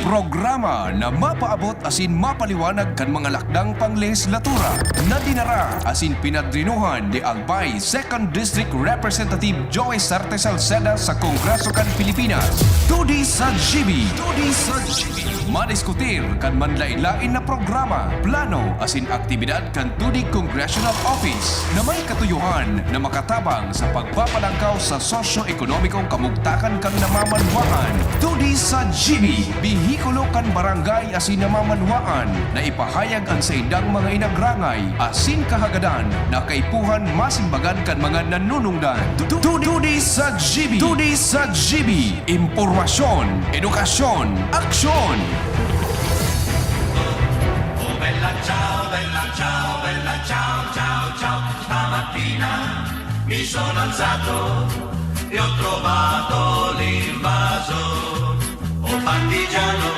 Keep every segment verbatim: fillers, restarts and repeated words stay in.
Programa na mapaabot asin mapaliwanag kan mga lakdang panglehislatura na dinara asin pinadrinuhan ni Albay Second District Representative Joey Sarte Salceda sa Kongreso kan Pilipinas. Todi sa G B. Todi sa G B. Madiskutir kan manlain-lain na programa, plano asin aktibidad kan Todi Congressional Office na may katuyohan na makatabang sa pagpapalangkaw sa sosyo-ekonomikong kamugtakan kan namamanwaan. Todi sa G B, behikulo kan barangay asin namamanwaan na ipahayag an saindang mga inagrangay asin kahagadan na kaipuhan masimbagan kan mga nanunungdan. Tu-, tu-, Todi sa G B. Todi sa G B. Impormasyon, edukasyon, aksyon. Oh, bella ciao, bella ciao, bella ciao, ciao, ciao. Stamattina mi sono alzato e ho trovato l'invasor. Oh, partigiano,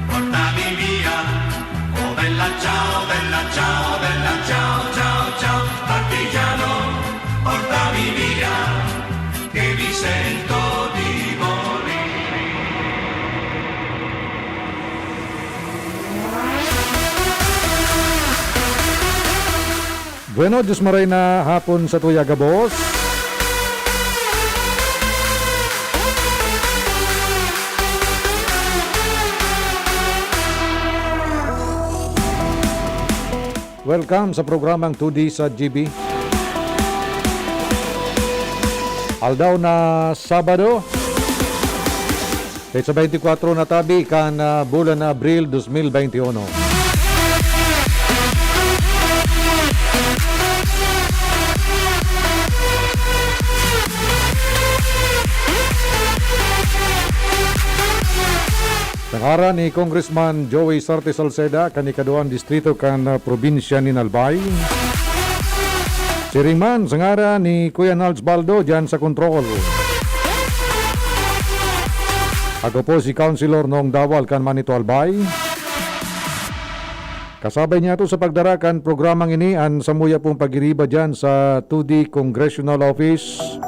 portami via. Oh, bella ciao, bella ciao, bella ciao, ciao, ciao. Partigiano, portami via, che mi sento di morire. Bueno, Diyos maray na hapon sa tuya gabos. Welcome sa programang Todi sa G B. Aldaw na Sabado, petsa twenty-four na tabi kan, ah, bulan na Abril dos mil bente uno. Sa ngaran ni Congressman Joey Sarte Salceda, kan ikaduwang distrito kan, ah, probinsya nin Albay. Siring man, sa ngaran ni Kuya Nals Baldo, dyan sa kontrol. Ako po si Councilor Nong Dawal kan Manito Albay. Kasabay niyato sa pagdara kan programang ini an samuya pong pagiriba dyan sa Todi Congressional Office.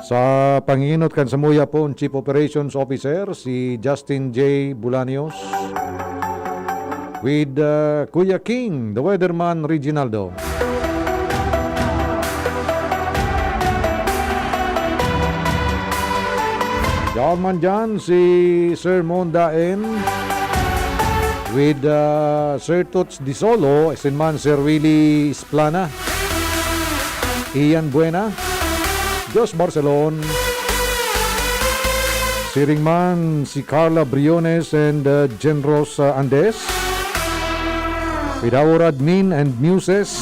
Sa panginot kan samuya pong Chief Operations Officer, si Justin J Bulanios, with, uh, Kuya King, the Weatherman Reginaldo. Diyan man dyan si Sir Mon Daen with, uh, Sir Toots Disolo, asin man Sir Willie Plana, Ian Buena, Josh Barcelon, siring man si Carla Briones and, uh, Jen Rose, uh, Andes, with our admin and muses,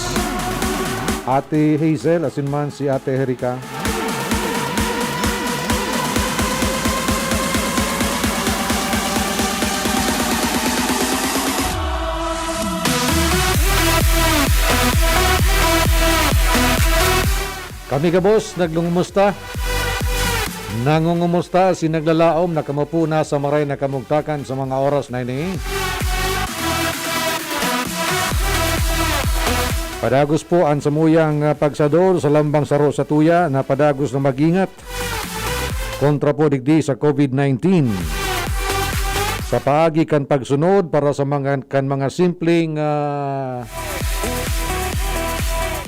Ate Hazel, asin man si Ate Erica. Kami gabos, nagnungumusta. Nangungumusta si naglalaom na kamo po nasa maray na kamugtakan sa mga oras na ini. Padagos po an samuyang, ah, pagsadol sa lambang saro sa tuya na padagos na mag-ingat kontra po digdi sa COVID nineteen. Sa paagi kan pagsunod para sa mga, kan mga simpleng, ah,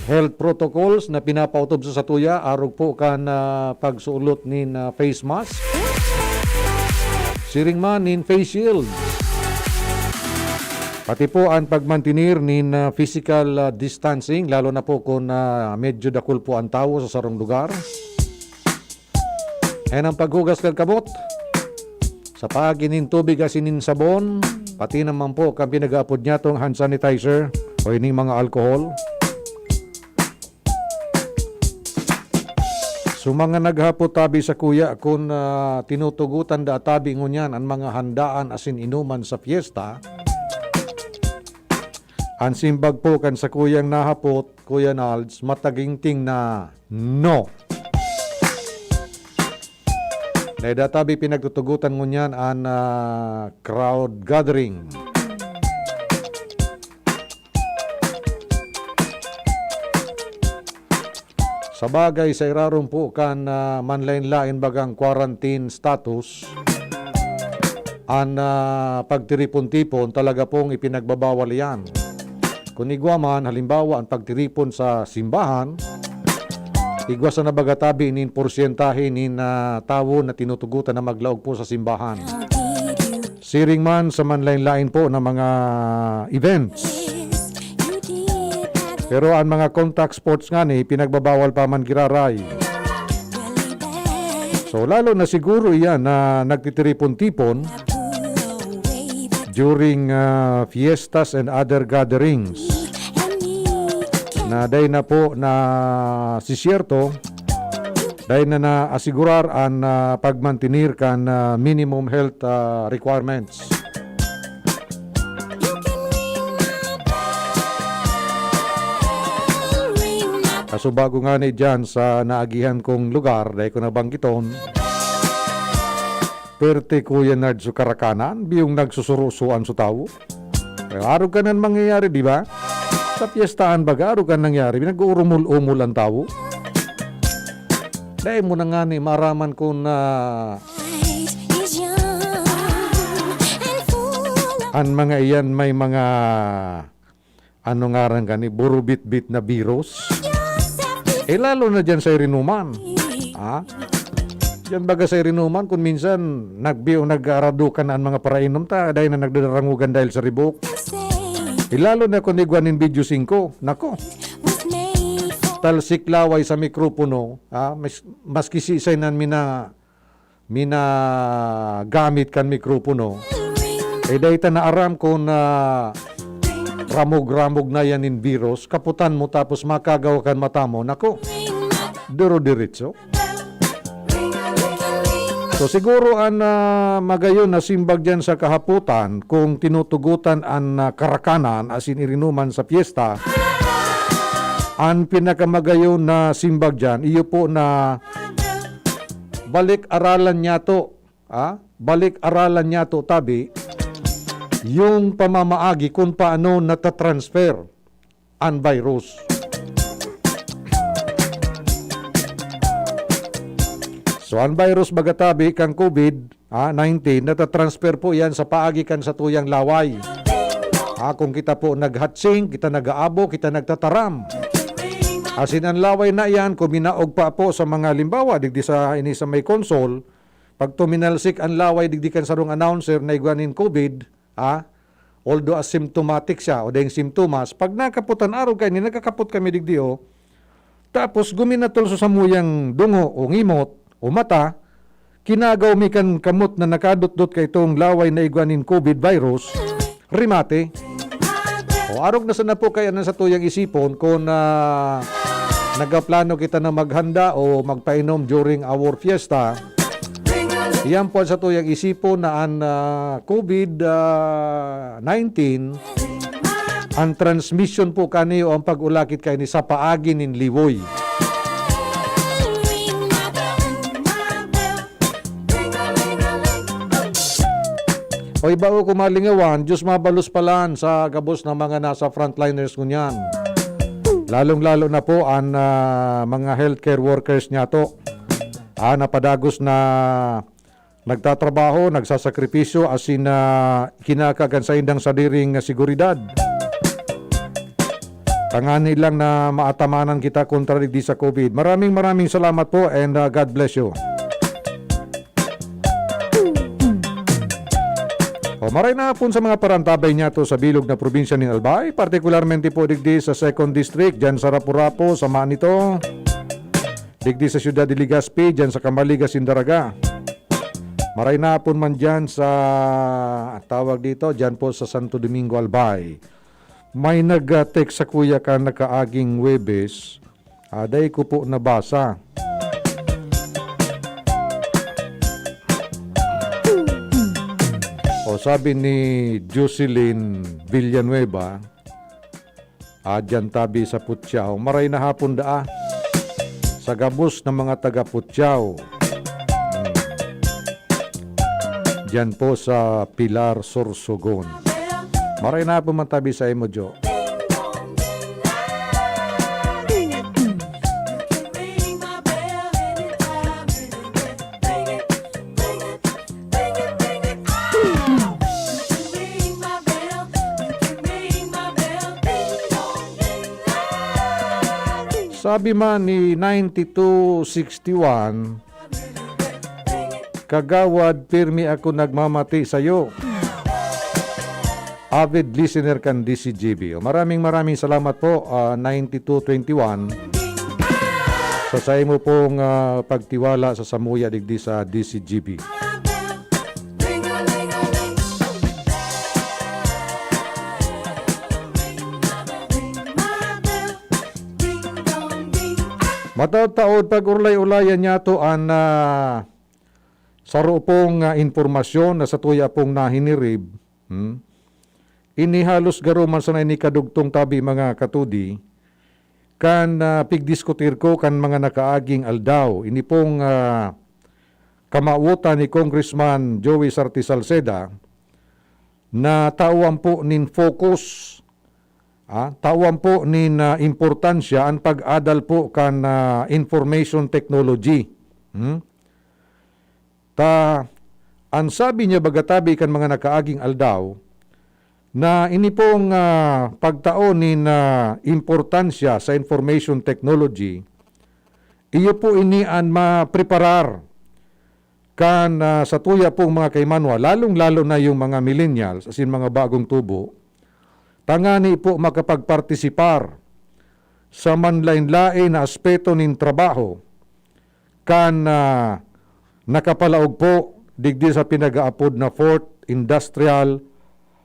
health protocols na pinapaotob sa satuya, arog po kan, ah, pagsuolot nin, ah, face mask. Siring man nin face shield. Pati po an pagmantener nin, ah, physical, ah, distancing, lalo na po kun, ah, medyo dakul po an tawo sa sarong lugar. Ayan ang paghugas kan kamot. Sa paagi nin tubig asin nin sabon, pati naman po kan pinag-aapod niyatong hand sanitizer o ining mga alcohol. So, mga naghapot tabi sa kuya, kun, ah, tinutugutan da tabi ngunyan an mga handaan asin inuman sa fiesta, an simbag po kan sakuyang nahapot, Kuya Nalds, matagingting na no. Naida tabi pinagtutugutan ngunyan an, ah, crowd gathering. Sa bagay, sa irarom po kan, ah, manlain-lain bagang quarantine status, An, ah, pagtiripon-tipon, talaga pong ipinagbabawal iyan. Kun igwa man, halimbawa, an pagtiripon sa simbahan, igwa sana baga tabi nin porsyentahe nin, ah, tawo na tinutugotan na maglaog po sa simbahan. Siring man sa manlain-lain po na mga events. Pero an mga contact sports ngani, pinagbabawal pa man giraray. So, lalo na siguro iyan na nagtitiripon-tipon during, ah, fiestas and other gatherings. Na dai na po na sisiyerto, dai na naasigurar an, ah, pagmantenir kan, ah, minimum health, ah, requirements. Kasubago ngani diyan sa naagihan kong lugar, dai ko nabanggiton, perte, Kuya Nard, so karakanan, biyong nagsusurusuan so tawo. Eh, arog ka nan mangyayari, di ba? Sa piyestahan baga, arog kan nangyari, nag-uurumol-umol ang tawo. Dai mo na ngani maaraman kun, ah, an mga iyan may mga, ano ngaran kani, burubitbit na virus. Eh, lalo na diyan sa irinuman. Ha? Diyan baga sa irinuman, kung minsan, nagbi-, o nag-aaradukan na ang mga parainom ta, dai na nagdadarangugan dahil sa ribok. Eh, lalo na kung igwa nin Video singko. Nako. Talsik laway sa mikropono, ha? Mas-, maski siisay na mina-, minagamit kan mikropono. Eh, dai ta na aram kung, ah, ramog-ramog na yan nin virus, kaputan mo tapos makagawa kan mata mo. Nako. Duro-diretso. So, siguro an, ah, magayon na simbag diyan sa kahapotan, kung tinutugotan an, ah, karakanan, asin irinuman sa piyesta, an pinakamagayon na simbag diyan, iyo po na balik-aralan niyato, ah, balik-aralan niyato tabi, yung pamamaagi kung paano natatransfer an virus. So, an virus baga tabi kan COVID, ah, nineteen, natatransfer po yan sa paagi kan satuyang laway. Ah, kung kita po naghatsing, kita nag-aabo, kita nagtataram. Asin an laway na yan, kung minaog pa po sa mga halimbawa, digdi sa, ini sa may konsol, pag tuminalsik an laway digdi kan sarong announcer na igwa nin COVID, ah, although asymptomatic siya o daing simptomas, pag nakaputan arog kaini, nagkakapot kami digdi, oh. Tapos guminatol sa samuyang dungo o ngimot o mata, kinagaw mi kan kamot na nakadotdot kaitong laway na igwa nin COVID virus, remate. O, arog na sana po kaya na satuyang isipon kung, ah, nagpaplano kita na maghanda o magpainom during our fiesta. Iyan po satuyang isipon na an, ah, COVID, ah, nineteen, an transmission po kani o an pag-ulakit kaini sa paagi nin liwoy. Oy, bao ko malingawan, Diyos mabalos palan sa gabos na mga nasa frontliners ngunyan. Lalong-lalo na po an, ah, mga healthcare workers niyato. Ah, na padagos na nagtatrabaho, nagsasakripisyo, asin na kinakakan saindang sadiring seguridad. Tangani lang na maatamanan kita kontra digdi sa COVID. Maraming, maraming salamat po and, ah, God bless you. O, maray na hapon sa mga parantabay niyato sa bilog na probinsya nin Albay, partikularmente po digdi sa Second District, dyan sa Rapu-Rapu, sa Manito, digdi sa siyudad de Legazpi, dyan sa Cambaliga, Sindaraga. Maray na hapon man dyan sa, tawag dito, dyan po sa Santo Domingo, Albay. May nag-text sa kuya kan nakaaging Huwebes, ah, dai ko po nabasa. O, sabi ni Jocelyn Villanueva, ah, dyan tabi sa Putsiao, maray na hapon daa sa gabos na mga taga Putsiao. Hmm. Diyan po sa Pilar, Sorsogon. Maray na po man tabi sa imo, Jo. Sabi man ni ninety-two sixty-one, "Kagawad, pirmi ako nagmamati sayo." Avid listener kan D C G B. Maraming, maraming salamat po, ah, ninety-two twenty-one, sa saimo pong, ah, pagtiwala sa samuya digdi sa D C G B. Mataod-taod pag-urlay-ulayan niyato an, ah, saro pong, ah, impormasyon na satuya pong nahinirib, hmm? Ini halos garo man sana ini kadugtong tabi, mga katudi, kan, ah, pigdiskutir ko kan mga nakaaging aldaw. Ini pong, ah, kamawotan ni Congressman Joey Sarte Salceda na tawan po nin focus, ah, tawan po nin, ah, importansya an pag-adal po kan, ah, information technology. Hmm? Ta, an sabi niya baga tabi kan mga nakaaging aldaw, na ini pong, ah, pagtao nin, ah, importansya sa information technology, iyo po ini an mapreparar kan, ah, satuya pong mga kaimanwa, lalong-lalo na yung mga millennials, as in mga bagong tubo, tangani po makapagpartisipar sa manlain-lain na aspeto nin trabaho kan, ah, nakapalaog po digdi sa pinag-aapod na Fourth Industrial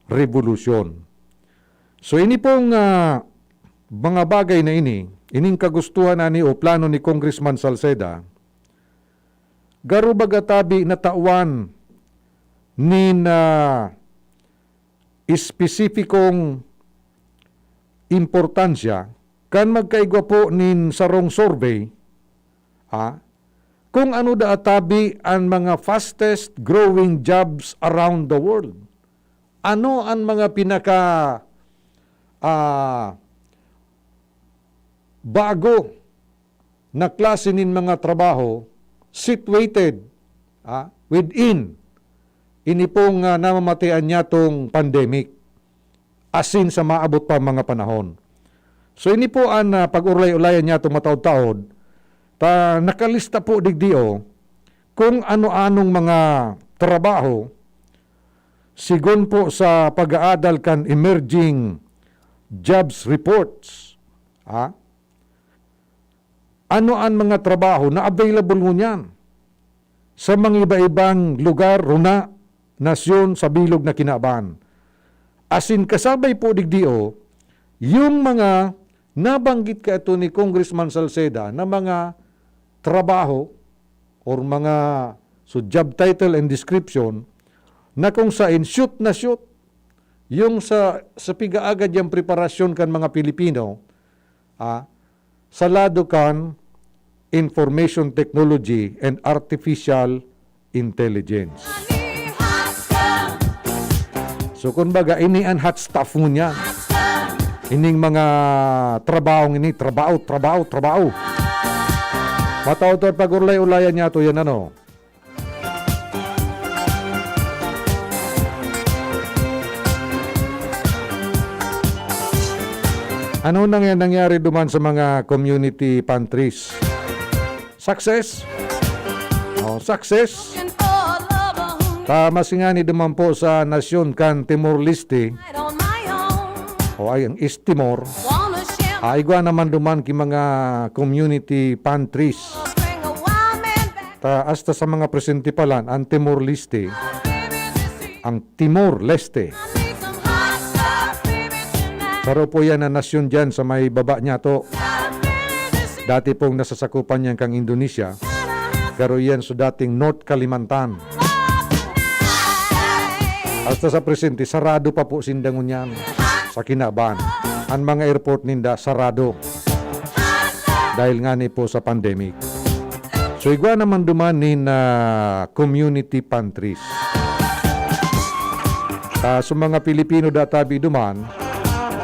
Revolution. So, ini pong, ah, mga bagay na ini, ining kagustuhan ani o plano ni Congressman Salceda, garo baga tabi na tawan nin, ah, espesipikong importansya kan magkaigwa po nin sarong survey, ah, kung ano daa tabi an mga fastest growing jobs around the world. Ano an mga pinaka, ah, bago na klase nin mga trabaho situated, ah, within ini pong, ah, namamatean niyatong pandemic, asin sa maabot pa mga panahon. So, ini po an, ah, pag-urlay-ulayan niyatong mataod-taod, ta nakalista po digdi, oh, kung ano-anong mga trabaho, sigon po sa pag-aadal kan Emerging Jobs Reports, ah, ano an mga trabaho na available ngunyan sa mga iba-ibang lugar, runa, nasyon, sa bilog na kinaban. Asin kasabay po digdi, oh, yung mga nabanggit kaito ni Congressman Salceda na mga trabaho or mga, so, job title and description na kung sain shoot na shoot yung sa, sa pigaagad yang preparasyon kan mga Pilipino, ah, sa lado kan information technology and artificial intelligence. So, kun baga, ini an hot stuff ngunyan. Ining mga trabahong ini, trabaho, trabaho, trabaho. Mataod-taod pag-urlay-ulayan niyato yan, ano? Ano nang nangyari duman sa mga community pantries? Success? Oh, success. Ta, maski ngani duman po sa nasyon kan Timor-Leste, o ay, ang East Timor, ah, igwa naman duman ki mga community pantries. Ta, hasta sa mga presente pa lang, ang Timor-Leste, ang Timor-Leste, saro po yan na nasyon dyan sa may baba niyato. Dati pong nasasakupan yan kang Indonesia, pero yan sa dating North Kalimantan. Hasta sa presente, sarado pa po sinda ngunyan sa kinaban. Ang mga airport ninda, sarado. Dahil ngani po sa pandemic. So, igwa naman duman nin, ah, community pantries. Ah, sa mga Pilipino databi duman,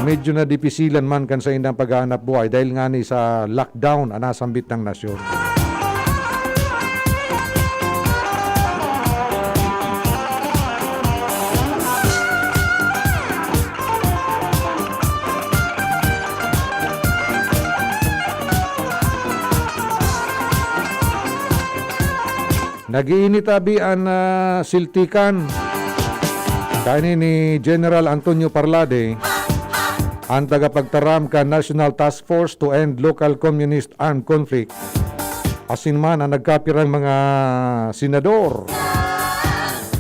medyo nadipisilan man kan saindang paghahanap buhay dahil ngani sa lockdown an nasambit na nasyon. Nag-iinit abi an, ah, siltikan. Kaini ni General Antonio Parlade, an tagapagtaram kan National Task Force to End Local Communist Armed Conflict, asin man an nagkapirang mga senador.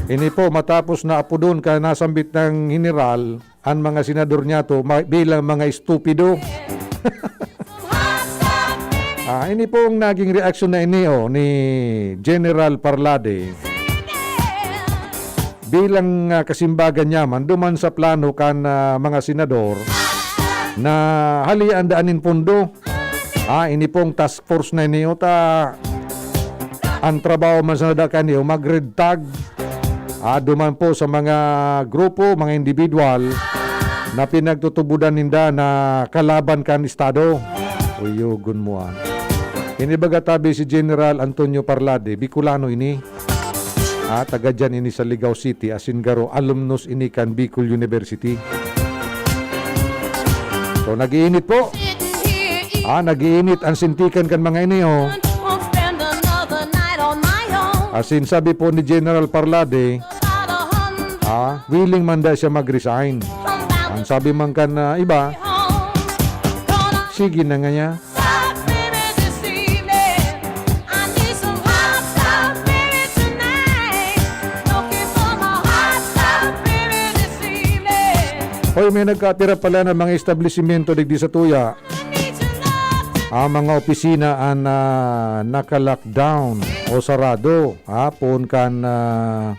Ini po matapos na apodon kan nasambit na heneral an mga senador niyato ma-, bilang mga estupido. Ah, ini pong naging reaksyon na ini, oh, ni General Parlade. Bilang, ah, kasimbagan niya man, duman sa plano kan, ah, mga senador na halian daan nin pondo. Ah, ini pong task force na ini, oh, ta, ang trabaho man sana da kaniyo, mag-red tag. Ah, duman po sa mga grupo, mga individual na pinagtutubodan ninda na kalaban kan Estado. Uyogon mo, ah. Ini baga tabi si General Antonio Parlade, Bicolano ini. Ah, taga dyan ini sa Ligao City, asin garo alumnus ini kan Bicol University. So, nag-iinit po. Ah, nag-iinit ang sintikan kan mga ini, oh. Asin sabi po ni General Parlade, ah, willing man da siya mag-resign. Ang sabi man kan, ah, iba, sige na nga niya. Hoy, may nagkapira pala ng mga establisimento digdi sa Tuya. Ang mga opisina an, ah, naka-lockdown o sarado, ah, poon kan, ah,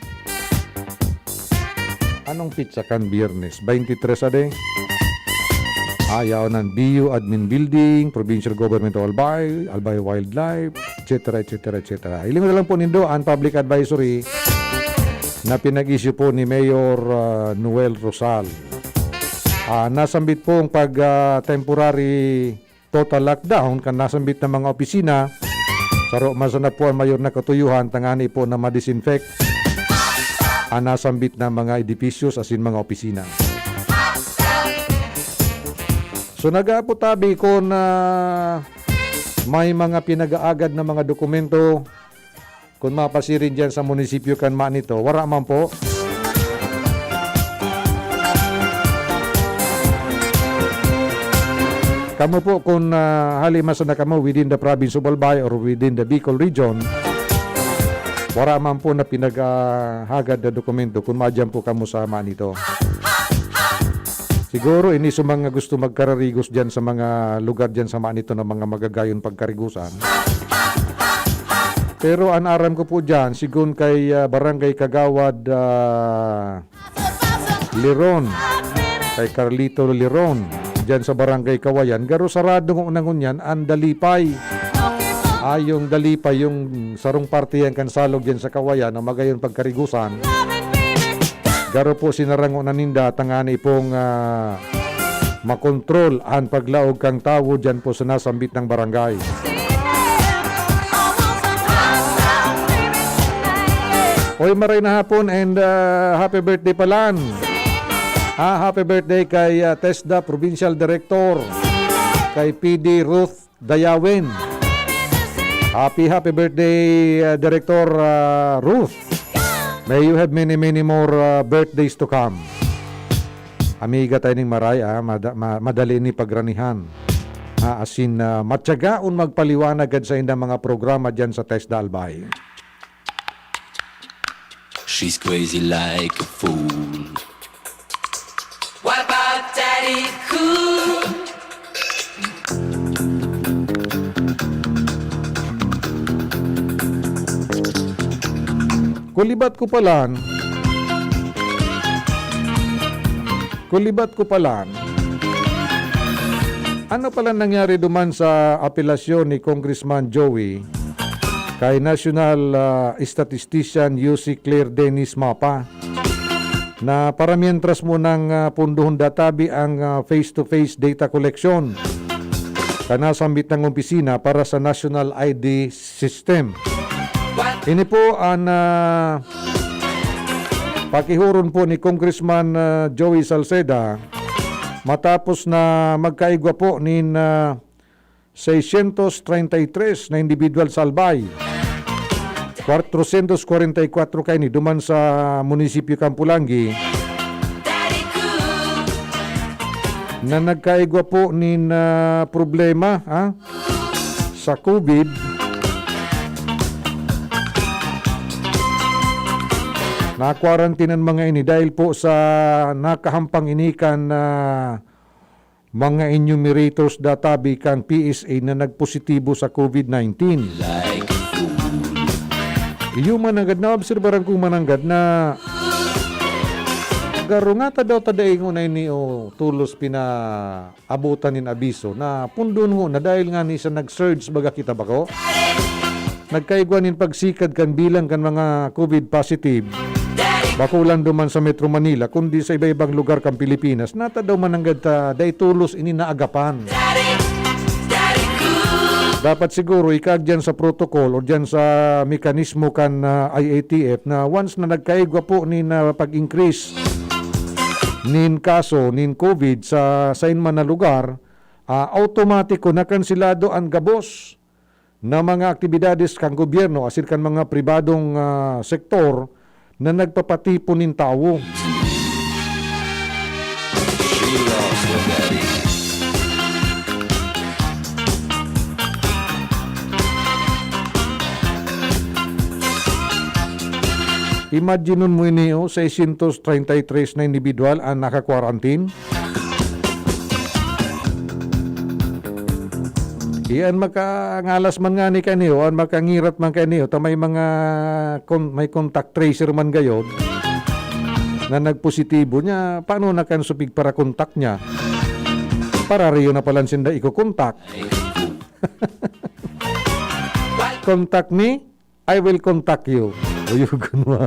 anong pitsa kan Biyernes? Twenty-three ade? Ah, yaon an B U Admin Building, Provincial Government of Albay, Albay Wildlife, et cetera, et cetera, et cetera. Hiling ko na lang po nindo an public advisory na pinag-issue po ni Mayor, ah, Noel Rosal. Ah, nasambit pong pag, ah, temporary total lockdown kan nasambit na mga opisina. Saro man sana po an mayor na katuyuhan tangani po na ma-disinfect an nasambit na mga edipisyos asin mga opisina. So, nag-aapot tabi kun, ah, may mga pinag-aagad na mga dokumento, kun mapasiring diyan sa munisipyo kan Manito, wara man po. Kamo po, kun, ah, hali man sana kamo within the province of Albay or within the Bicol region, wara man po na pinaghahagad na dokumento kun madiyan po kamo sa Manito. Siguro, ini sa mga gusto magkararigos diyan sa mga lugar diyan sa Manito na mga magagayon pagkarigosan. Pero an aram ko po diyan, sigon kay, ah, Barangay Kagawad, ah, Liron, kay Carlito Liron, diyan sa Barangay Kawayan, garo sarado ngona ngunyan an Dalipay. Ah, yung Dalipay, yung sarong parte yan kan salog diyan sa Kawayan, na magayon pagkarigusan. Garo po sinarango na ninda tangani pong, ah, makontrol an paglaog kan tawo diyan po sa nasambit na barangay. Oy, maray na hapon and, ah, happy birthday palan. Ah, happy birthday kay, ah, TESDA Provincial Director, kay P D Ruth Dayawin. Happy, happy birthday, uh, Director, uh, Ruth. May you have many, many more, uh, birthdays to come. Amiga tayo ning maray, ah, mada-, ma-, madali ni pagranihan. Ah, asin, ah, matyagaon magpaliwanag gad sa indang mga programa dyan sa TESDA Albay. She's crazy like a fool. What about Daddy Cool? Kulibat ko palan. Kulibat ko palan. Ano pala nangyari duman sa apelasyon ni Congressman Joey kay National, ah, Statistician U C Claire Dennis Mapa? Na para mientras mo nang, ah, punduhon databi ang, ah, face-to-face data collection kan nasambit na opisina para sa National I D system. Ini po ang, ah, pakihuron po ni Congressman, ah, Joey Salceda matapos na magkaigwa po nin, ah, seiscientos treinta y tres na individual sa Albay. Kwatrosyentos kwarenta y kwatro kaini duman sa munisipyo kan Polangui na nagkaigwa po nin, ah, problema, ha, sa COVID. Na-quarantine an mga ini dahil po sa nakahampang ini kan, ah, mga enumerators da tabi kan P S A na nagpositibo sa COVID nineteen. Iyo mananggad, naobserbaran kong mananggad na garo ngata daw ta dai ngona ini o tolos pinaabotan nin abiso na pundon ngona dahil ngani sa nag-surge, baga kita bako. Nagkaigwa nin pagsikad kan bilang kan mga COVID positive, bako lang duman sa Metro Manila, kundi sa iba-ibang lugar kan Pilipinas, nata daw mananggad ta dai tolos ini naagapan. Dapat siguro ikaag diyan sa protocol o diyan sa mekanismo kan, ah, I A T F na once na nagkaigwa po nin, ah, pag-increase nin kaso nin COVID sa sain man na lugar, ah, automatiko na kanselado an gabos na mga aktibidades kan gobyerno asin kan mga pribadong, ah, sektor na nagpapatipon nin tawo. Imaginon mo ini, oh, seiscientos treinta y tres na indibidwal an naka-quarantine. Iyan makangalas man ngani kaniyo, an makangirat man kaniyo, ta may mga kon-, may contact tracer man gayod na nagpositibo niya, paano na kan supig para contact niya? Para riyo na palan sinda iko-contact. Contact me, I will contact you. Uyugon mo.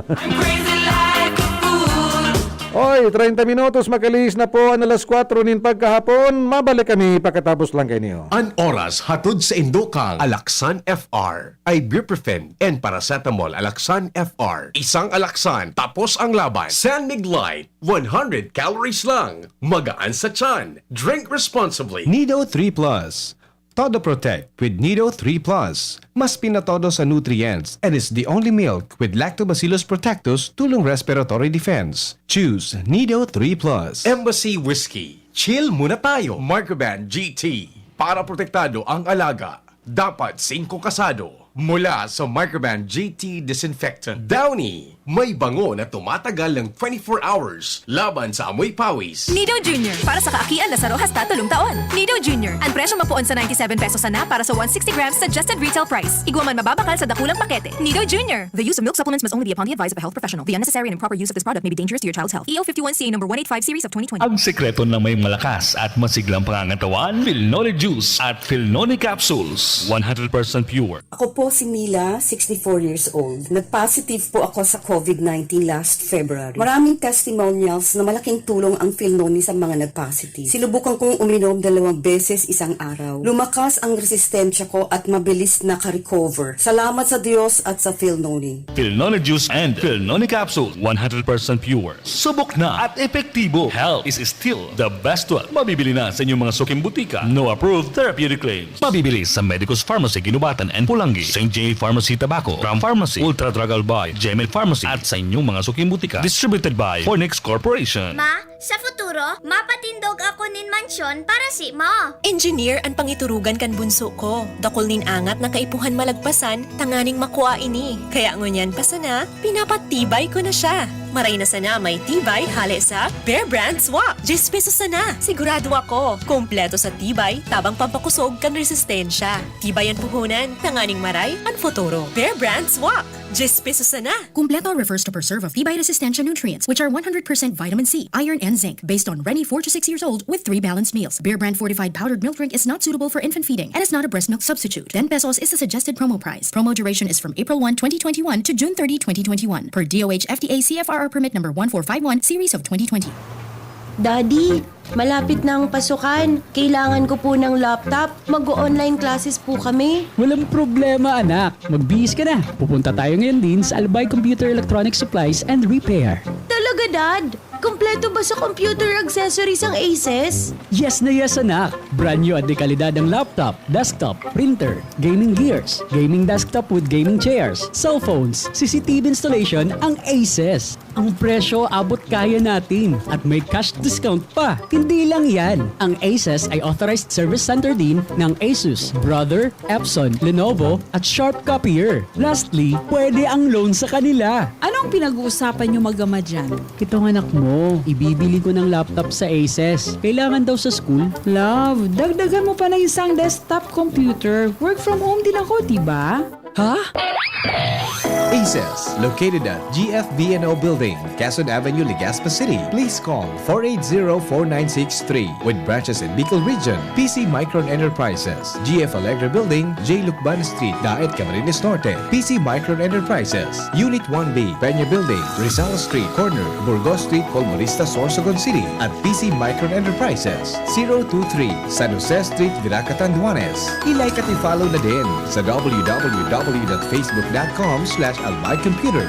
Oy, treinta minutos makalihis na po an alas kwatro nin pagkahapon. Mabalik kami pakatapos lang kayo. An oras hatod sa indo kang Alaxan F R, ibuprofen and paracetamol. Alaxan F R. Isang Alaxan, tapos ang laban. San Mig Light, one hundred calories lang. Magaan sa tiyan. Drink responsibly. Nido three Plus. Todo Protect with Nido three Plus. Mas pinatodo sa nutrients and is the only milk with Lactobacillus protectus tulong respiratory defense. Choose Nido three Plus. Embassy Whiskey. Chill muna tayo. Microban G T. Para protektado ang alaga, dapat singko kasado. Mula sa Microban G T Disinfectant. Downy. May bango na tumatagal ng twenty-four hours laban sa amoy pawis. Nido Junior, para sa kaakian na saro hasta tolong taon. Nido Junior, ang presyo mapoon sa ninety-seven pesos sana para sa one sixty grams suggested retail price. Igwa man mababakal sa dakulang pakete. Nido Junior. The use of milk supplements must only be upon the advice of a health professional. The unnecessary and improper use of this product may be dangerous to your child's health. E O fifty-one C A number one eight five series of twenty twenty. Ang sekreto ng may malakas at masiglang pangangatawan, Filnone Juice at Filnone Capsules, one hundred percent pure. Ako po si Mila, sixty-four years old. Nag-positive po ako sa COVID nineteen last February. Maraming testimonials na malaking tulong ang Filnone sa mga nag-positive. Sinubukan kong uminom dalawang beses isang araw. Lumakas ang resistensya ko at mabilis naka-recover. Salamat sa Diyos at sa Filnone. Filnone Juice and Filnone Capsule, one hundred percent pure. Subok na at epektibo. Health is still the best wealth. Mabibili na sa inyong mga suking butika. No approved therapeutic claims. Mabibili sa Medicus Pharmacy, Guinobatan and Polangui, Saint J Pharmacy, Tabaco, Ram Pharmacy, Ultra Drug Albay, Jemel Pharmacy, at sa inyong mga suking butika. Distributed by Fornix Corporation. Ma, sa futuro, mapatindog ako nin mansyon para simo. Engineer an pangiturugan kan bunso ko. Dakul nin angat na kaipuhan malagpasan tanganing makua ini. Kaya ngunyan pa sana, pinapatibay ko na siya. Maray na sana may tibay hale sa Bear Brand Swak. Diyes pesos sana. Sigurado ako, kompleto sa tibay, tabang pampakusog kan resistensya. Tibay an puhunan, tanganing maray an futuro. Bear Brand Swak. Diyes pesos sana. Kumpleto refers to preserve of tibay resistensya nutrients, which are one hundred percent vitamin C, iron, and zinc, based on Reni, four to six years old, with three balanced meals. Bear Brand fortified powdered milk drink is not suitable for infant feeding and is not a breast milk substitute. Ten pesos is the suggested promo price. Promo duration is from April one, twenty twenty-one to June thirty, twenty twenty-one, per D O H F D A C F R R permit number one four five one, series of twenty twenty. Daddy, malapit na ang pasukan. Kailangan ko po ng laptop. Mag-o-online classes po kami. Walang problema, anak. Magbihis ka na. Pupunta tayo ngayon din sa Albay Computer Electronic Supplies and Repair. Talaga, Dad? Kompleto ba sa computer accessories ang Aces? Yes na yes, anak! Brand new at de kalidad ang laptop, desktop, printer, gaming gears, gaming desktop with gaming chairs, cellphones, C C T V installation ang Aces. Ang presyo abot kaya natin at may cash discount pa. Hindi lang yan, ang Aces ay authorized service center din ng Asus, Brother, Epson, Lenovo at Sharp Copier. Lastly, pwede ang loan sa kanila. Anong pinag-uusapan niyo mag-ama dyan? Itong anak mo, ibibili ko ng laptop sa Aces. Kailangan daw sa school. Love, dagdagan mo pa ng isang desktop computer. Work from home din ako, di ba? Ha? Aces, located at G F V N O Building, Quezon Avenue, Legazpi City. Please call four eight zero, four nine six three. With branches in Bicol Region, P C Micron Enterprises, G F Alegre Building, J Lucban Street, Daet, Camarines Norte. P C Micron Enterprises, Unit one B, Peña Building, Rizal Street, corner, Burgos Street, Colmonista, Sorsogon City. At P C Micron Enterprises, zero two three, San Jose Street, Virac, Catanduanes. I-like at i-follow na din sa w w w dot facebook dot com slash albay computer.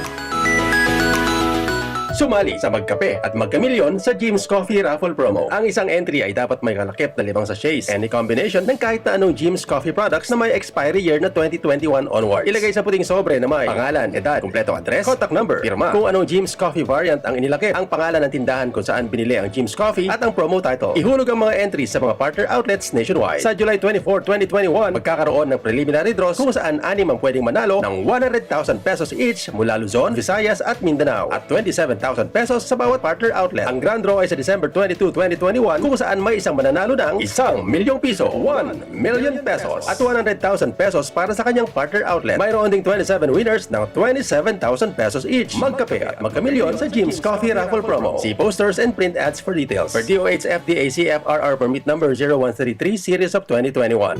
Sumali sa Magkape at Magkamilyon sa Jim's Coffee Raffle Promo. Ang isang entry ay dapat may kalakip na limang sachets. Any combination ng kahit na anong Jim's Coffee products na may expiry year na twenty twenty-one onwards. Ilagay sa puting sobre na may pangalan, edad, kumpletong address, contact number, pirma. Kung anong Jim's Coffee variant ang inilakip, ang pangalan ng tindahan kung saan binili ang Jim's Coffee at ang promo title. Ihulog ang mga entries sa mga partner outlets nationwide. Sa July twenty-four, twenty twenty-one, magkakaroon ng preliminary draws kung saan anim ang pwedeng manalo ng one hundred thousand pesos each mula Luzon, Visayas at Mindanao at twenty-seven thousand pesos sa bawat partner outlet. Ang grand draw ay sa December twenty-two, twenty twenty-one kung saan may isang mananalo ng isang milyong piso, one million pesos, at one hundred thousand pesos para sa kanyang partner outlet. Mayroon ding twenty-seven winners ng twenty-seven thousand pesos each. Magkape at magkamilyon sa Jim's Coffee Raffle Promo. See posters and print ads for details. Per D O H F D A C F R R Permit Number zero one three three Series of twenty twenty-one.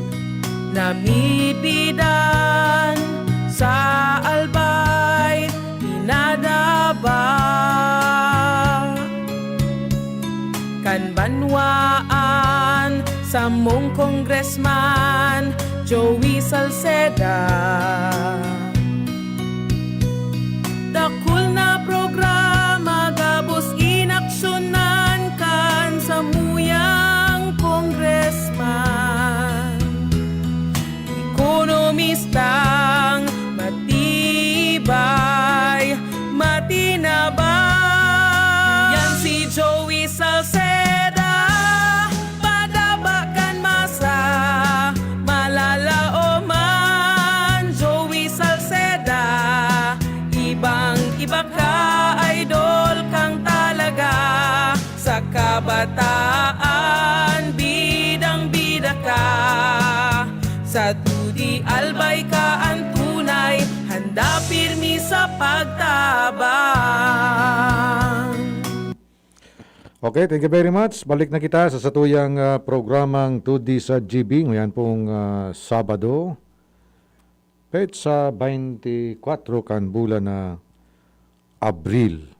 Namibidan sa Albay, pinadaba kan banwaan samong Congressman Joey Salceda. Dakul na programa gabos inaksyonan kan samuyang congressman. Ekonomistang matibay, matinabang. Yan si Joey Salceda, padaba kan masa, malalaoman. Joey Salceda, ibang iba ka, idol kang talaga. Sa kabataan, bidang-bida ka. Sa dudi, albay ka an tunay, handa pirmi sa pagtabang. Okay, thank you very much. Balik na kita sa satuyang ah, programang Tudi sa G B. Ngayon pong ah, Sabado, petsa twenty-four kan bulan na Abril.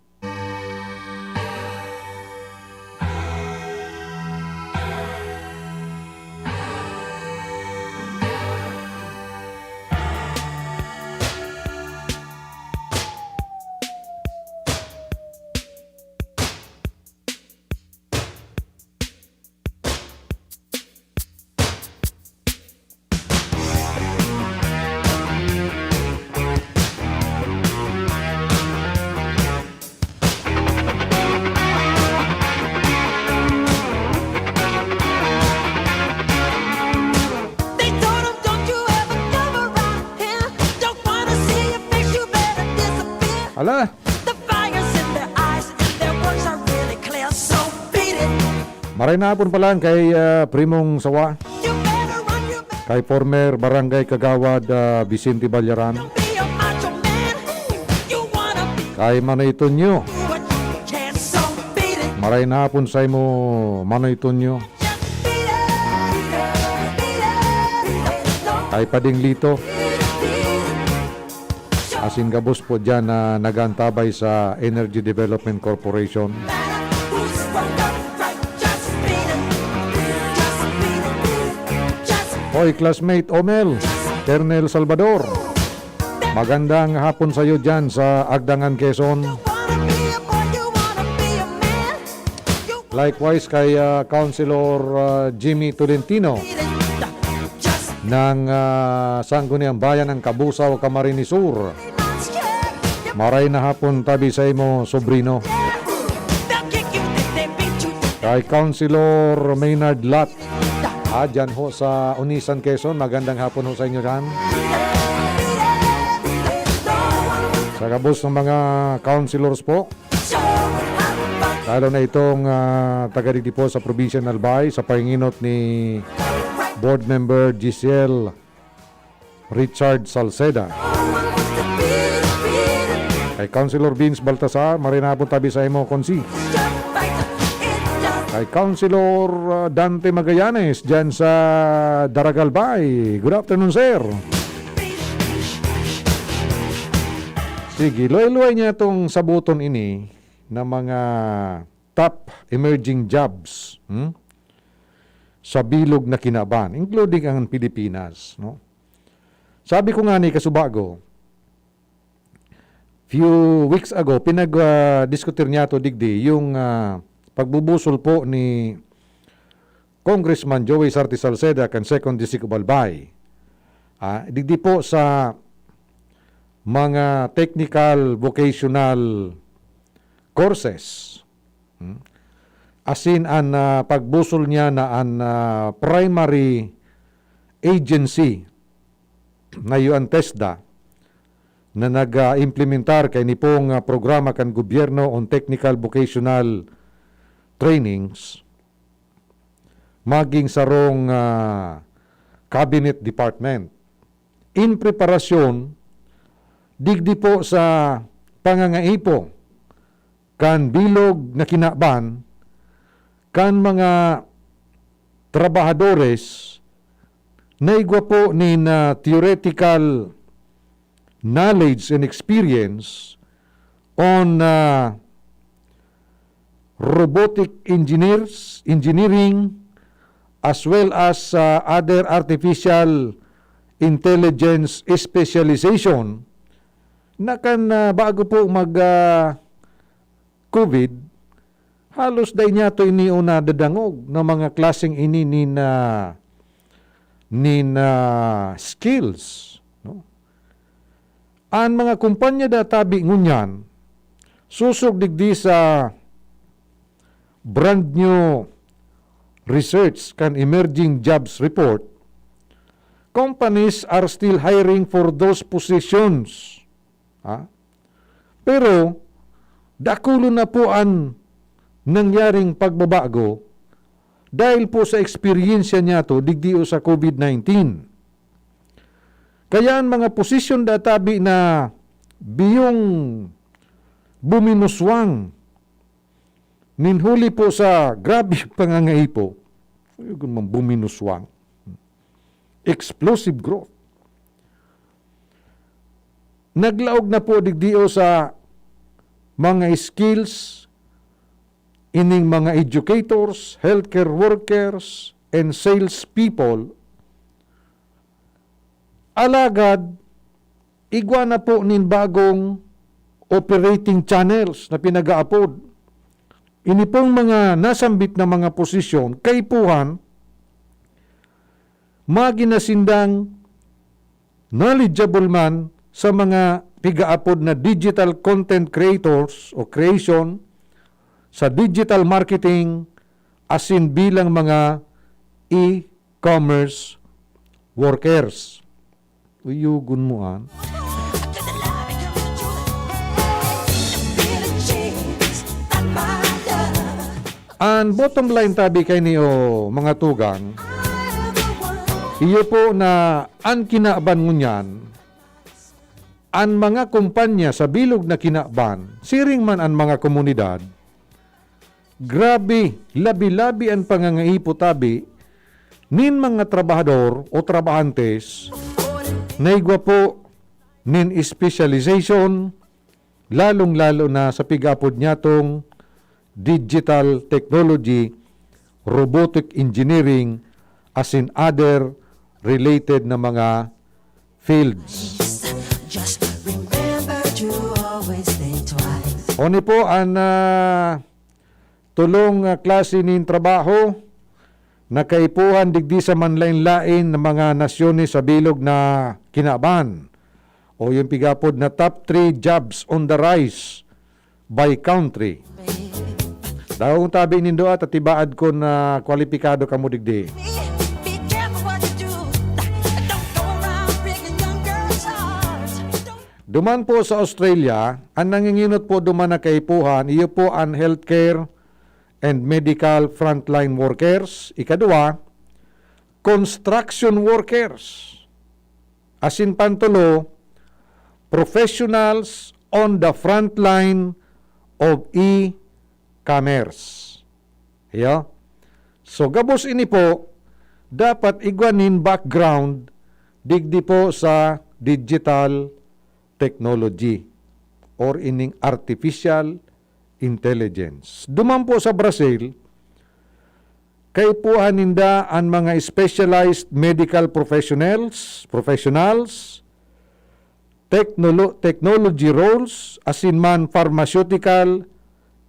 Ala! Maray na hapon pa lang kay ah, Primong Sawa, kay former Barangay Kagawad ah, Vicente Ballaran, kay Manoy Tonyo. Maray na hapon sa imo, Manoy Tonyo. Kay Pading Lito. Asin gabos po dyan na nag-aantabay sa Energy Development Corporation. Hoy, classmate Omel, Colonel Salvador, magandang hapon sa'yo dyan sa Agdangan, Quezon. Likewise kay, ah, Councilor, ah, Jimmy Tolentino ng, ah, Sangguniang Bayan ng Cabusao, Camarines Sur. Maray na hapon tabi sa imo, sobrino. Kay Councilor Maynard Lat, ah, dyan ho sa Onisan, Quezon. Magandang hapon ho sa inyo dyan. Sa gabos ng mga councilors po, lalo na itong, ah, taga digdi po sa probinsya ng Albay, sa panginot ni Board Member Giselle Richard Salceda. Kay Councilor Vince Baltasar, maray na hapon tabi sa imo, Konsi. Kay Councilor, ah, Dante Magallanes, dyan sa Daragalbay. Good afternoon, sir. Sige, luway-luway niya itong sabuton ini na mga top emerging jobs, hmm? Sa bilog na kinaban, including ang Pilipinas, no? Sabi ko nga ni kasubago, few weeks ago, pinag, ah, diskutir niya to digdi, yung, ah, pagbubusol po ni Congressman Joey Sarte Salceda kan Second District of Albay. Ah, digdi po sa mga technical vocational courses. Hmm? Asin an, ah, pagbusol niya na an, ah, primary agency na iyo an TESDA na nag-implementar kaini pong, ah, programa kan gobyerno on technical vocational trainings, maging sarong, ah, cabinet department. In preparasyon, digdi po sa pangangaipo kan bilog na kinaban kan mga trabahadores na igwa po nin, ah, theoretical knowledge and experience on, ah, robotic engineers, engineering, as well as, ah, other artificial intelligence specialization na kan, ah, bago po mag, ah, COVID, halos dai niya to ini o nadadangog na mga klaseng ini nin, ah, nin, ah, skills, no? An mga kumpanya da tabi ngunyan, sosog digdi sa brand new research kan Emerging Jobs Report, companies are still hiring for those positions. Ha? Pero, dakulon na po an nangyaring pagbabago dahil po sa eksperyensya niya to digdi o sa COVID nineteen. Kaya an mga posisyon da tabi na biyong buminuswang nin huli po sa grabe pangangaipo, ayun man buminuswang. Explosive growth. Naglaog na po digdi o sa mga skills ining mga educators, healthcare workers, and sales people. Alagad, igwa na po nin bagong operating channels na pinag-aapod. Ini pong mga nasambit na mga posisyon, kaipuhan, magin na sindang knowledgeable man sa mga pigaapod na digital content creators o creation, sa digital marketing, asin bilang mga e-commerce workers. Uyugon mo an. An bottom line tabi kaini, o mga tugang, iyo po na an kinaban ngunyan, an mga kumpanya sa bilog na kinaban, siring man an mga komunidad, grabe, labi-labi an pangangaipo tabi nin mga trabahador o trabahantes na igwa po nin specialization, lalong-lalo na sa pig-apod niyatong digital technology, robotic engineering, asin other related na mga fields. Just remember to always think twice. Oni po an, ah, Tolong, ah, klase nin trabaho na kaipuhan digdi sa manlaen-laen na mga nasyones sa bilog na kinaban, o yung pigapod na top three jobs on the rise by country. Dahon tabi nindo at atibaad kun kwalipikado kamo digdi. Duman po sa Australia, ang nanginginot po duman na kaipuhan, iyo po ang healthcare and medical frontline workers. Ikaduwa, construction workers. Asin pantulo, professionals on the frontline of e-commerce. Iyo. So, gabos ini po, dapat igwa nin background digdi po sa digital technology or ining artificial intelligence. Duman po sa Brazil, kaipuhan ninda an mga specialized medical professionals, professionals, technolo-, technology roles, asin man pharmaceutical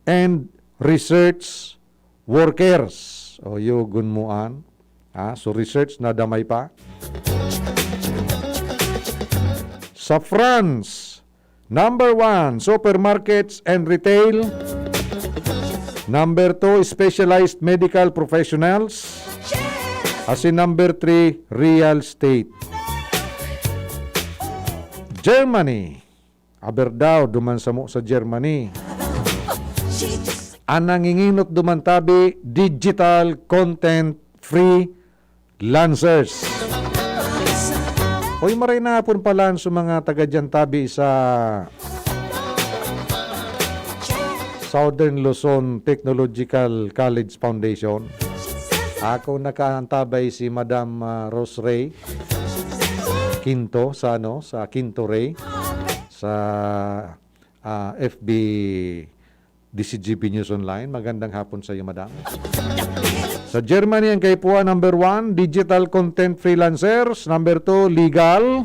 and research workers. O, yugon mo an. Ha? So, research na damay pa. Sa France, number one, supermarkets and retail. Number two, specialized medical professionals. Asin number three, real estate. Germany. Aber daw, duman samo sa Germany. An nanginginot duman tabi, digital content freelancers. Hoy, maray na hapon pala sa mga taga dyan tabi sa Southern Luzon Technological College Foundation. Ako nakaantabay si Madam, ah, Rose Ray Quinto sa, ano, sa Quinto Ray sa, ah, F B D C G B News Online. Magandang hapon sa iyo, Madam. Sa Germany, ang kaipuhan, number one, digital content freelancers. Number two, legal.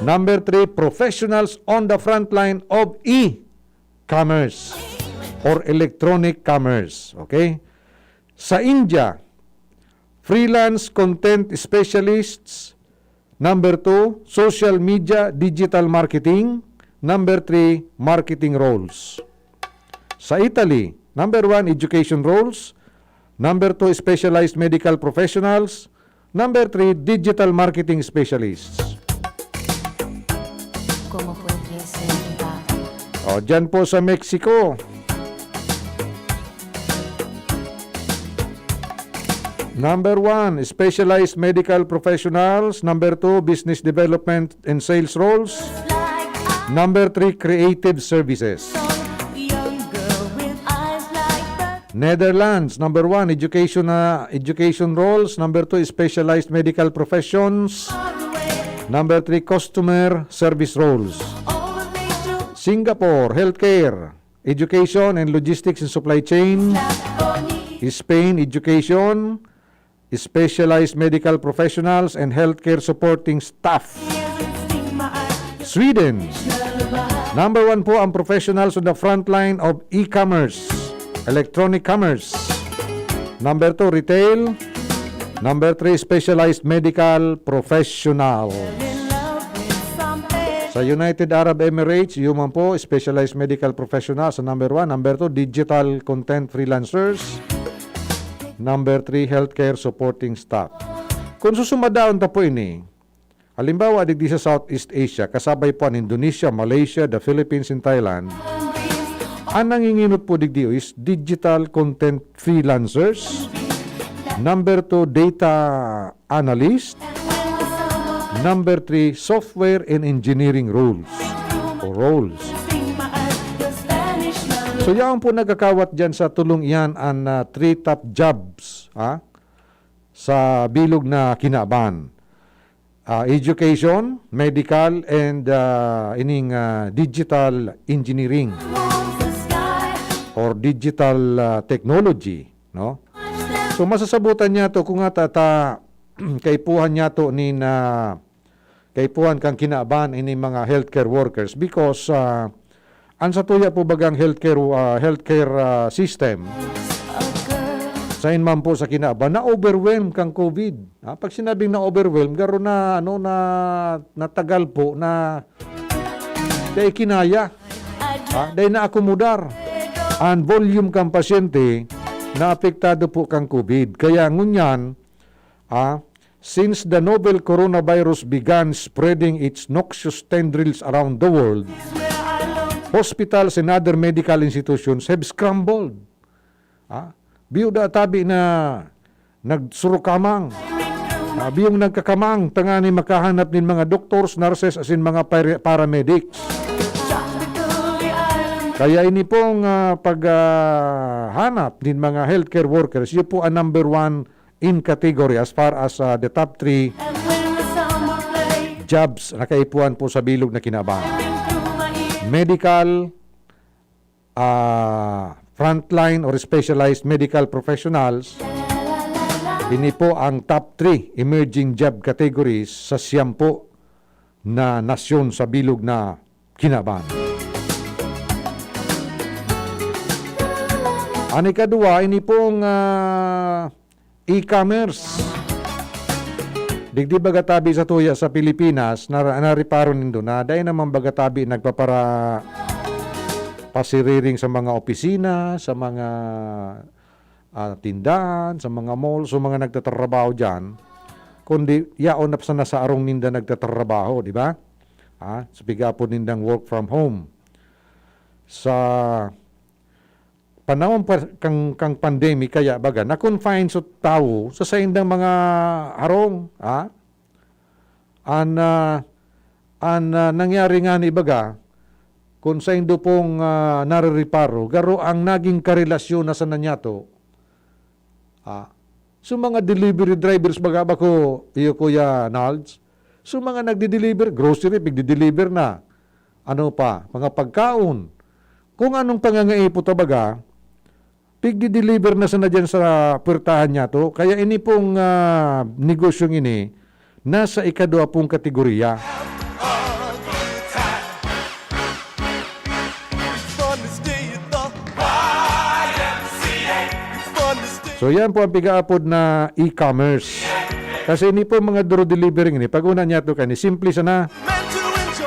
Number three, professionals on the front line of e-commerce or electronic commerce. Okay? Sa India, freelance content specialists. Number two, social media, digital marketing. Number three, marketing roles. Sa Italy, number one, education roles. Number two, specialized medical professionals. Number three, digital marketing specialists. Como pudiese, di ba? O, dyan po sa Mexico. Number one, specialized medical professionals. Number two, business development and sales roles. Number three, creative services. Netherlands, number one, education, ah, education roles. Number two, specialized medical professions. Number three, customer service roles. Singapore, healthcare, education and logistics and supply chain. Spain, education, specialized medical professionals and healthcare supporting staff. Sweden, number one po ang professionals on the frontline of e-commerce, electronic commerce. Number two, retail. Number three, specialized medical professionals. Sa United Arab Emirates, iyo man po, specialized medical professionals sa number one. Number two, digital content freelancers. Number three, healthcare supporting staff. Kung susumadaon ta po ini, halimbawa, digdi sa Southeast Asia, kasabay po an Indonesia, Malaysia, the Philippines, and Thailand, ang nanginginot po digdi is digital content freelancers. Number two, data analyst. Number three, software and engineering roles o roles. So, yaon po nagkakawat dyan sa tulong iyan an, ah, three top jobs, ha? Sa bilog na kinaban. Ah, education, medical, and, ah, ining, ah, digital engineering or digital, ah, technology, no? So, masasabutan niya to kung nga ta, ta, kaipuhan niya to nin, ah, kaipuhan kan kinaban ini mga healthcare workers because, ah, Ang satuya po bagang healthcare, ah, healthcare, ah, system, sain man po sa kinaban, na-overwhelm kang COVID. Ah, pag sinabing na-overwhelm, garo na, ano, na, natagal po na dai kinaya, ah, dai naakomodar ang volume kang pasyente na apektado po kang COVID. Kaya ngunyan, ah, since the novel coronavirus began spreading its noxious tendrils around the world, hospitals and other medical institutions have scrambled. Ah, biyo da tabi na nagsurukamang. Ah, biyong nagkakamang tangani makahanap nin mga doctors, nurses, asin mga pare-, paramedics. Kaya ini pong, ah, pag, ah, hanap nin mga healthcare workers, yun po ang number one in category as far as, ah, the top three jobs na kaipuhan po sa bilog na kinaban. Medical, ah, frontline or specialized medical professionals, ini po ang top three emerging job categories sa siyam po na nasyon sa bilog na kinaban. An ikaduwa, ini pong, ah, e-commerce. Digdi baga tabi sa tuya sa Pilipinas, na, nareparo nindo na dai naman baga tabi nagpapara-, pasiriring sa mga opisina, sa mga, ah, tindahan, sa mga mall, sa mga nagtatrabaho diyan, kundi yaon na sana sa arong ninda nagtatrabaho, di ba? Ah, sa pigapod nindang work from home. Sa panahon pa kang, kang pandemic, kaya baga, na-confine sa tawo sa saindang mga harong, ha? An, ah, an, ah, nangyari ngani baga, kun saindo pong, ah, narireparo, garo ang naging karelasyon na sa nanyato, ah, so mga delivery drivers baga, bako, iyo, Kuya Nalds, so mga nagdi-deliver, grocery, pigdi-deliver na. Ano pa? Mga pagkaon. Kung anong pangangaipo ta baga, pigdi-deliver na sana diyan sa puwertahan niyato. Kaya ini pong, ah, negosyong ini, nasa ikadwa pong kategorya. So, yan po ang pigaapod na e-commerce. Kasi ini po mga door delivery ini, pag una niyato kani, simple sana.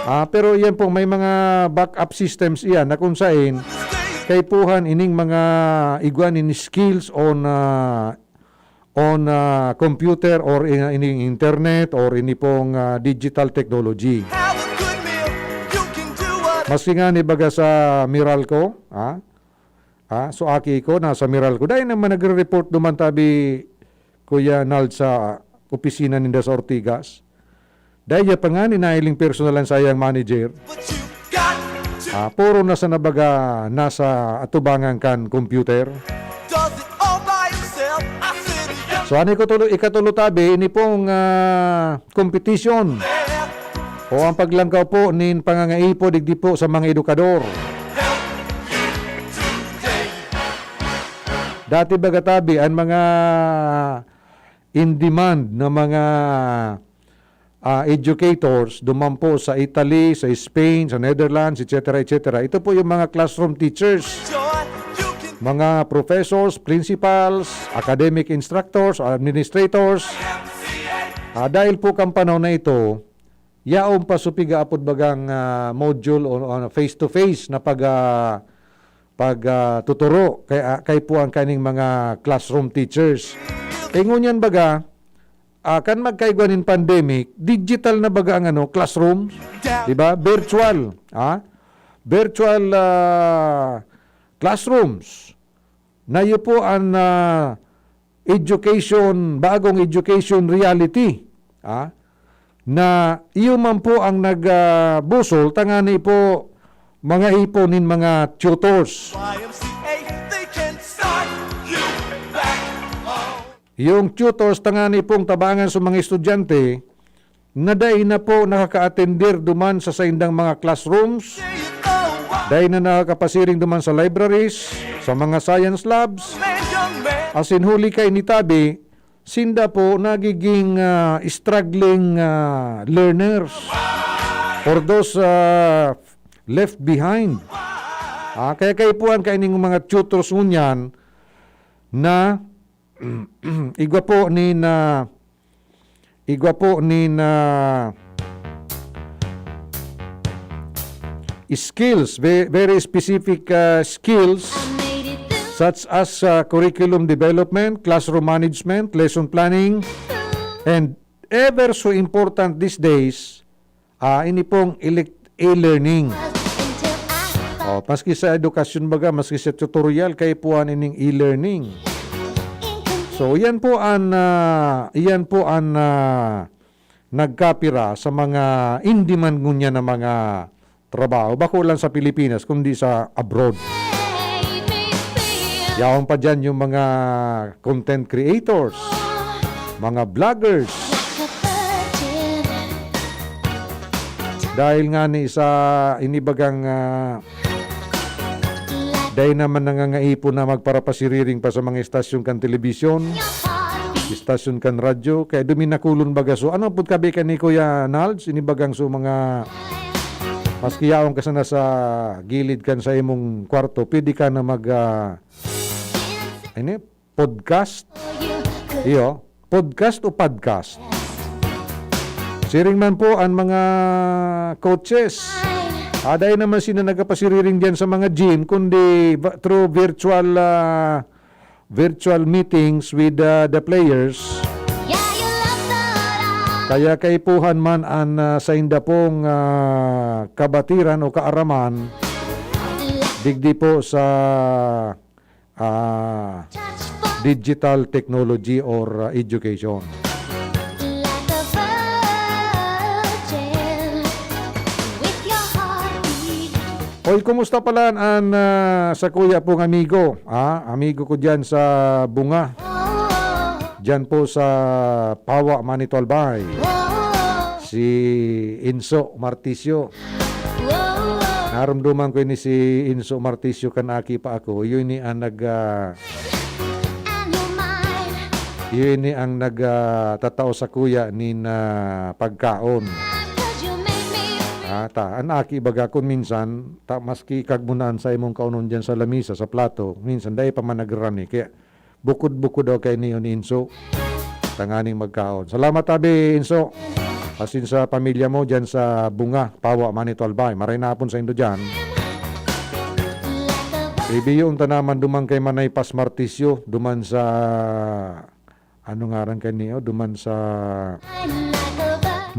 Ah, pero yan po, may mga backup systems iyan na kung sain kaipuhan ining mga igwa nin skills on, ah, on, ah, computer or in, ining internet or ini pong, ah, digital technology. Maski ngani baga sa Meralco, ah, ah, so aki ko nasa Meralco. Dai naman nagre-report duman tabi, Kuya Nald, sa opisina ninda sa Ortigas. Dai pa ngani nahiling personal an sayang manager. Ah, puro na sana baga nasa atubangan kan computer. So, an ikatulo, ikatulo tabi, ini pong, ah, competition o ang paglangkaw po nin pangangaipo digdi po sa mga edukador. Dati baga tabi, an mga in demand na mga, ah, educators duman po sa Italy, sa Spain, sa Netherlands, et cetera, et cetera. Ito po yung mga classroom teachers, mga professors, principals, academic instructors, administrators. Ah, dahil po kan panahon na ito, yaon pa supig apod bagang, ah, module o, o face-to-face na pag, ah, pag, ah, tuturo kay, ah, kay po ang kaning mga classroom teachers. Kay ngunyan baga, ah, kan magkaigwa nin pandemic, digital na baga ang ano, classroom, di ba? Virtual, ah? Virtual, ah, classrooms. Na iyo po an, ah, education, bagong education reality, ah, na iyo man po ang nag, ah, busol tangani po mga ipon nin mga tutors. Yung tutors tangani pong tabangan sa mga estudyante, na dai na po nakaka-atender duman sa saindang mga classrooms, dai na nakakapasiring duman sa libraries, sa mga science labs, asin huli kaini tabi, sinda po nagiging, ah, struggling, ah, learners or those, ah, left behind. Ah, kaya kaipuhan kaining mga tutors ngunyan na igwa po nin, ah, igwa po nin, ah, skills, ve-, very specific, ah, skills such as, ah, curriculum development, classroom management, lesson planning, and ever so important these days, ah, ini pong elect-, e-learning. Oh, maski sa edukasyon baga, maski sa tutorial, kaipuhan ining e-learning. So, yan po an, ah, yan po an, ah, nagkapira sa mga in-demand ngunyan na mga trabaho. Bako lang sa Pilipinas, kundi sa abroad. Yaon pa dyan yung mga content creators, mga vloggers. Dahil nga ni sa inibagang, ah, dai naman nangangaipo na magparapasiriring pa sa mga estasyon kan telebisyon, estasyon kan radyo, kaya duminakulon baga. So, ano pud kabi ka ni Kuya Nalds? Inibagang so mga, maski yaon ka sana sa gilid kan sa imong kwarto, pwede ka na mag, ah, ano yun? Podcast? Iyo, podcast o podcast? Siring man po an mga coaches. Aday naman sina nagapasiriring diyan sa mga gym, kundi va-, through virtual, ah, virtual meetings with, ah, the players. Kaya kaipuhan man an, ah, sainda pong, ah, kabatiran o kaaraman digdi po sa ah, digital technology or, ah, education. Oy, kumusta pala an, ah, sakuya pong amigo? Ah, amigo ko diyan sa Bunga. Diyan po sa Pawa, Manito Albay. Si Inso Martisio. Narumduman ko ini si Inso Martisio kan aki pa ako. Iyo ini ang nag, ah, iyo ini ang nag, ah, tatao sakuya nin, ah, pagkaon. Ah, ta, an aki baga kun minsan, ta, maski kagmunaan sa imong kaonon diyan sa lamisa, sa plato, minsan dai pa man nagrani. Kaya bukod-bukod daw kay niyo ni Inso. Tanganing magkaon. Salamat, abi, Inso. Asin sa pamilya mo dyan sa Bunga, Pawa, Manito, Albay. Maray na hapon sa indo dyan. Ibiyon ta naman duman kay Manay Pas Martisyo, duman sa, ano ngaran kay niyo, duman sa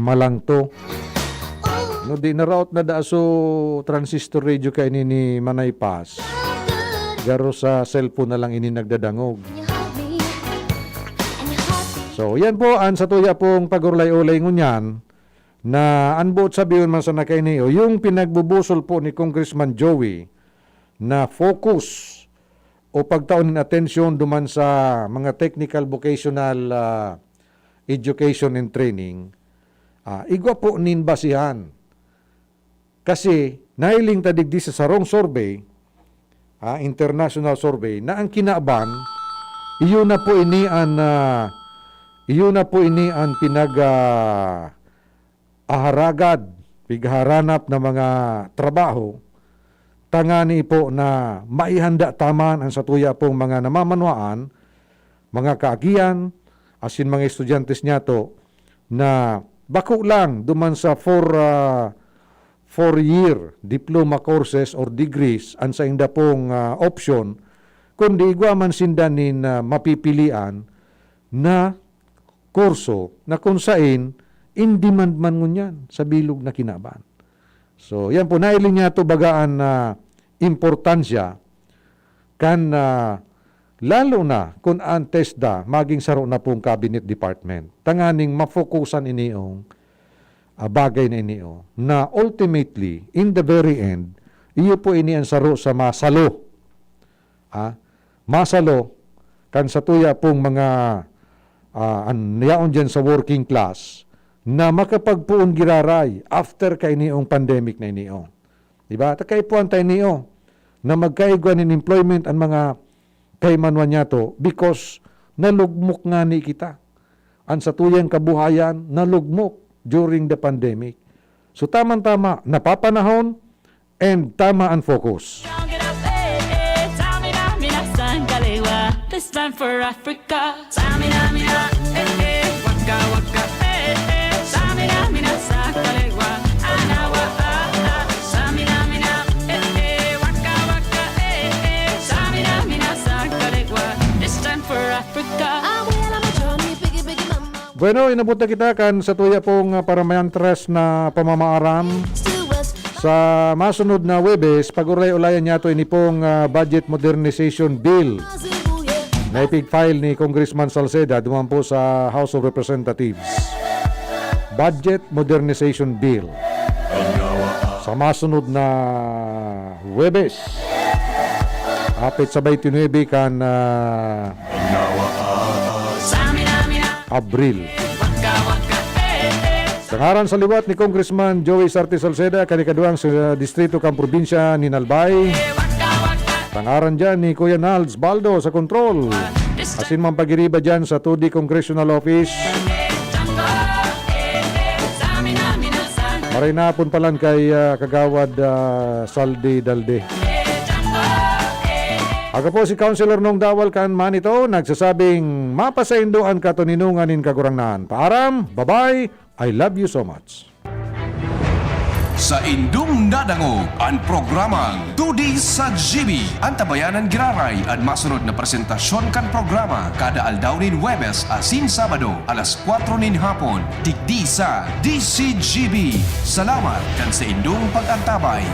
Malangto. No, di naraot na da so transistor radio kaini ni Manay Pas. Garo sa cellphone na lang ini nagdadangog. So, yan po an satuya pong pag-ulay-ulay ngunyan na an boot sabihon man sana kaini, o yung pinagbubusol po ni Congressman Joey na focus o pagtao nin atensyon duman sa mga technical vocational, ah, education and training, ah, igwa po nin basihan. Kasi nahiling ta digdi sa sarong survey, ah, international survey, na ang kinaban, iyo na po ini an, ah, iyo na po ini an pinag, ah, aharagad, pigharanap na mga trabaho, tangani po na maihanda ta man an satuya pong mga namamanwaan, mga kaagian, asin mga estudyante niyato na bako lang duman sa four, ah, four-year diploma courses or degrees an sainda pong, ah, option, kundi igwa man sinda nin, ah, mapipilian na kurso na kun sain in demand man ngunyan sa bilog na kinaban. So, yan po, nailing niyato baga an, ah, importansya kan, ah, lalo na kun an TESDA maging saro na pong cabinet department. Tanganing mafokusan ini yung, ah, bagay na ini, oh, na ultimately, in the very end, iyo po ini an saro sa masalo, ah, masalo kan satuya pong mga, ah, an, yaon diyan sa working class na makapagpoon giraray after kaini yung pandemic na ini, oh. Di ba? Ta kaipuhan ta ini, oh, na magkaigwa nin employment an mga kaimanuan niyato because nalugmok ngani kita. An satuyang kabuhayan nalugmok during the pandemic. So, tamang-tama, napapanahon and tama an focus. This time for Africa. Samina mina, eh eh, waka waka, eh eh. Samina mina, sakalewa, anawa ah ah. Samina mina, eh eh, waka waka, eh eh. Samina mina, sakalewa. This time for Africa. Bueno, inabot na kita kan satuya pong ah, paramantras na pamamaaram. Sa masunod na Webes, pag-ulay-ulayan niyato ini pong ah, Budget Modernization Bill na ipig-file ni Congressman Salceda duman po sa House of Representatives. Budget Modernization Bill. Sa masunod na Webes, apit sa twenty-nine kan ah, Abril. Sa ngaran sa liwat ni Congressman Joey Sarte Salceda, kan ikaduwang sa distrito kan probinsya nin Albay. Sa ngaran dyan ni Kuya Nalds Baldo sa control. Asin man pagiriba dyan sa two D Congressional Office. Maray na hapon palan kay ah, Kagawad ah, Saldi Dalde. Ako po si Councilor Nong Dawal kan Manito, nagsasabing mapasaindo an katoninongan nin Kagurangnan. Paaram, bye-bye, I love you so much. Saindong nadangog an programang Tudi sa G B. Antabayanan giraray an masunod na presentasyon kan programa kada aldaw nin Huwebes asin Sabado, alas kwatro nin hapon, digdi sa D C G B. Salamat kan saindong pag-antabay.